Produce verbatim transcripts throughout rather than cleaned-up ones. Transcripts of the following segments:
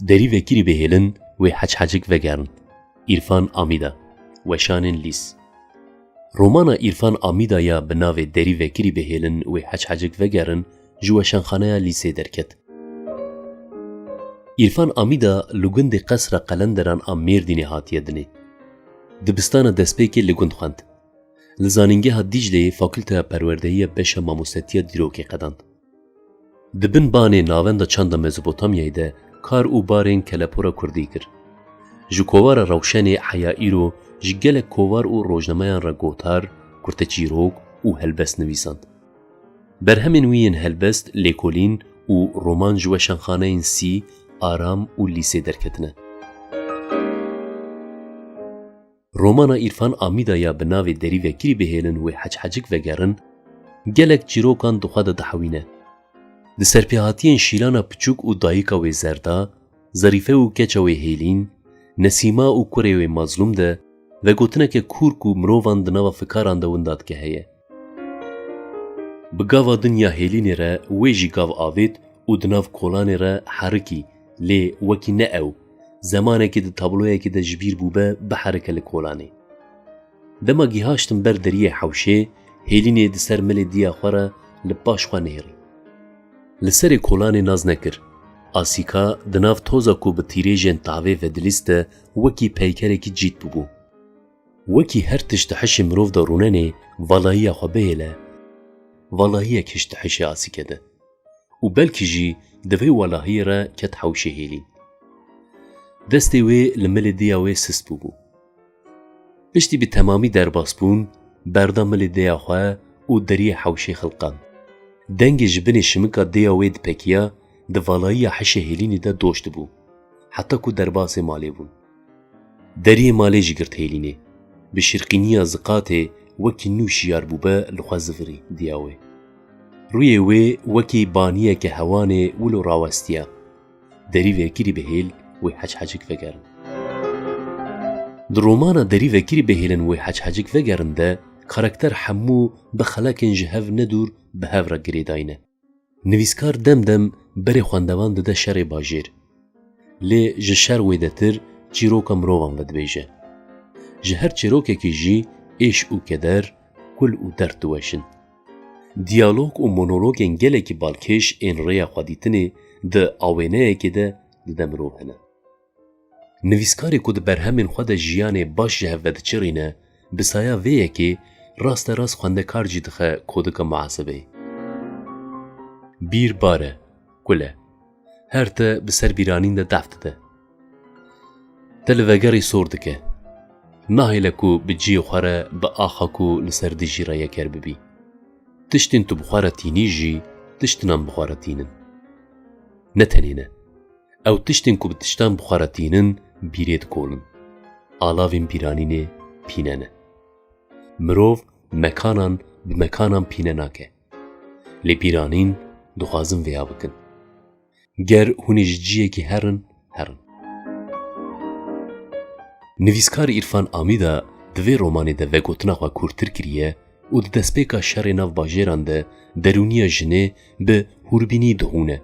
Derî vekirî bihêlin wê heçhecik vegerin. Îrfan Amîda, Weşanên Lîs. Romana Îrfan Amîda ya bi navê Derî vekirî bihêlin wê heçhecik vegerin ji Weşanxaneya Lîsê derket. Îrfan Amîda li gundê Qesra Qelenderan a Mêrdînê hatiye dinê. Dibistana destpêkê li gund xwend. Li Zanîngeha Dîcleyê Fakulteya Perwerdehiya Beşa Mamostetiya Dîrokê qedand. Di bin banê Navenda Çanda Mezopotamyayê de kar û barên kelepora kurdî kir. Ji kovara Rewşenê heya îro ji gelek kovar û rojnameyan re gotar, kurteçîrok û helbest nivîsand. Berhemên wî yên helbest, lêkolîn û roman ji weşanxaneyên Sî, Aram û Lîsê derketine. Romana Îrfan Amîda ya bi navê Derî vekirî bihêlin wê heçhecik vegerin, gelek çîrokan di xwe de dihewîne. Di serpêhatiyên Şîlana Piçûk û dayika wê Zerda, Zerîfe û keça wê Hêlîn, Nesîma û kurê wê Mazlûm de, vegotineke kûr ku mirovan di nava fikaran de winda dike heye. Bi gava din ya Hêlînê re wê jî gav avêt û di nav kolanê re herikî, lê wekî ne ew, zemanekê di tabloyekê de ji bîr bûbe, biherike li kolanê. Dema gihaştin ber deriyê hewşê, Hêlînê di ser milê diya xwe re li paş xwe nihêrî. Li serê kolanê nas nekir. Asîka di nav toza ku bi tîrêjên tavê vedilîst de wekî peykerekî cît bûbû. Wekî her tişt di hişê mirov de rûnenê, valahiya xwe bihêle, valahiyek hişt di hişê asîke de. Û belkî jî di vê walahiyê re ket hewşê Hêlîn. Destê wê li milê diya wê sist bûbû. Piştî bi temamî derbasbûn, berda milê dêya xwe û deriyê hewşê xilqand. Dengê ji binê şimika dêya wê dipekiya, di valahiya hişê Hêlînê de doş dibû, heta ku derbasê malê bûn. Deriyê malê jî girt Hêlînê. Bi şirqîniya ziqatê wekî nû şiyar bûbe li xwe zivirî diya wê. Rûyê wê wekî baniyeke hewanê wilo rawestiya. Derî vekirî bihêl wê heçhecik vegerin. Di romana Derî vekirî bihêlin wê heçhecik vegerin de karakter hemû bi xelekên ji hev nedûr bi hev re girêdayî ne. Nivîskar dem dem berê xwendevan dide şerê bajêr. Lê ji şer wêdetir çîroka mirovan vedibêje. Ji her çîrokekî jî êş û keder, kul û derd diweşin. Diyalog û monologên gelekî balkêş ên rêya xwedîtinê di awêneyekê de dide mirov hene. Nivîskarê ku di berhemên xwe de jiyanê baş ji hev vediçirîne, bi saya vê yekê raste rast xwendekar jî dixe kodika muhasebeyê. Bîr bar e, kul e. Her te bi ser bîranîn de def dide. Te li vegerî sor dike. Nahêle ku bi cihê xwe re bi axa ku li ser dijî re yeker bibî. Tiştên tu bi xwe re tînî jî tiştinan bi xwe re tînin. Ne tenê ne. Ew tiştên ku bi tiştan bi xwe re tînin, bîrê dikolin. Alavên bîranînê pîne ne. Mirov mekanan bi mekanan pîne nake. Lê bîranîn dixwazin vêya bikin. Ger hûn ê ji ciyekî herin, herin. Nivîskar Îrfan Amîda di vê romanê de vegotina xwe kûrtir kiriye û di destpêka şerê nav bajêran de derûniya jinê bi hûrbînî dihûne.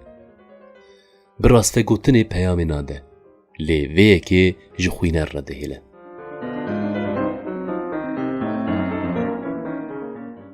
Bi rastvegotinê peyamê nade, lê vê yekê ji xwîner re dihêle.